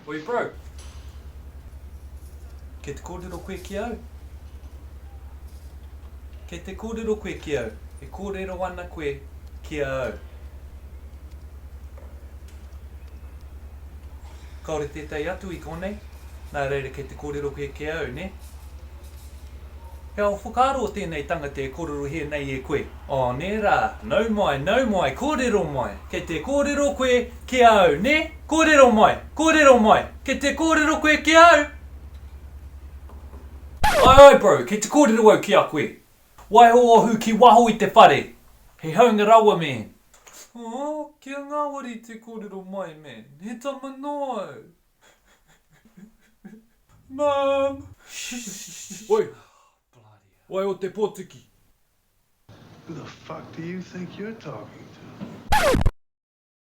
Oi bro. Kei te kōrero koe ki au? Kei te kōrero koe ki au? E kōrero ana koe ki a au. Kāore tētahi atu i konei, nā reira kei te kōrero koe ki a au, nē? He ao whakaaro tēnei tangata e kōrerohia nei e koe. Oh, nē rā? Nau mai, nau mai, kōrero mai. Kei te kōrero koe ki a au, nē? Kōrero mai, kōrero mai. Kei te kōrero koe ki a au? Ai ai bro, kei te kōrero au ki a koe. Waiho ohu ki waho i te whare. He haunga rawa man. Oh, kia ngāwari te kōrero mai man. He tama noa au. Mum! Oi! Wai o te potiki. Who the fuck do you think you're talking to?